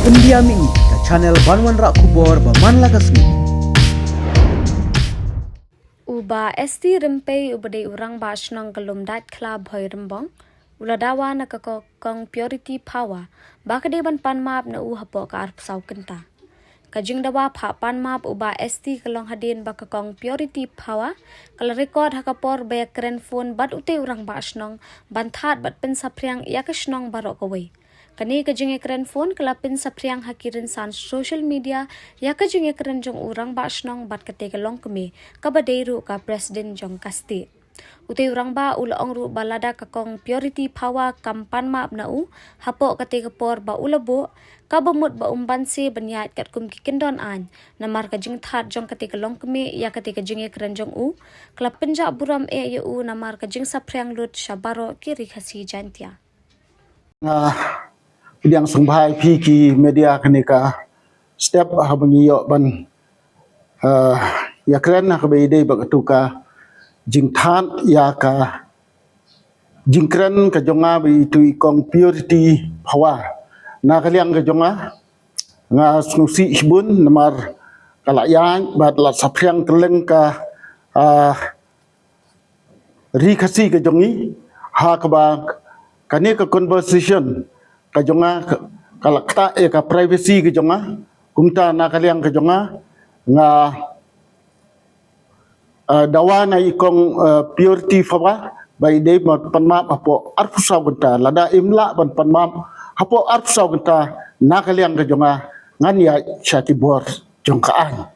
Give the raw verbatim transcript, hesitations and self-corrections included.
India Mini, ka channel ban wanrah khubor ba man la ka sngi. U Bah Esti Rympei uba dei u rangbah shnong ka Lumdait Khla Bhoi Rymbong u la dawa na ka ko-, kong Purity Phawa ba ka dei ban pan map na u hapoh ka arphew saw kynta. Ka jingdawa phah pan map u Bah Esti ka long hadien ba ka kong Purity Phawa ka la record ha ka por ba ïakren phone bad utei u rangbah shnong ban thad bad pynsaphriang ïa ka shnong baroh kawei. Kane ka jingïakren phone ka la pynsaphriang ha ki rynsan social media ïa ka jingïakren jong u rangbah shnong bad katei ka longkmie kaba dei ruh ka president jong ka state. Utei u rangbah u la ong ruh ba lada ka kong Purity Phawa kam pan map na u hapoh katei ka por ba u la buh, kaba mut ba um banse ban ïaid katkum ki kyndon aiñ, namar ka jingthad jong katei ka longkmie ïa katei ka jingïakren jong u ka la pynjah burom eh ïa u namar ka jingsaphriang lut sha baroh ki ri Khasi Jaintia. Nga pdiang sngewbha ïa phi ki media kane ka step haba ngi ïoh ban, ah, ïakren ha kaba ïadei bad katu ka jingthad ïa ka jingkren ka jong nga bad itu i kong Purity Phawa. Na ka liang ka jong nga, nga sngewsih shibun namar ka la ïaid bad la saphriang kylleng ka, ah, ri Khasi ka jong ngi, ha kaba kane ka conversation ka jong nga ka, ka la ktah ïa ka privacy ka jong nga. Kumta na ka liang ka jong nga, nga, eh, dawa na i kong, eh, Purity Phawa ba i dei ban pan map hapoh arphew saw kynta. Lada im lah ban pan map hapoh arphew saw kynta, na ka liang ka jong nga, ngan ïaid sha ki bor jong ka aiñ.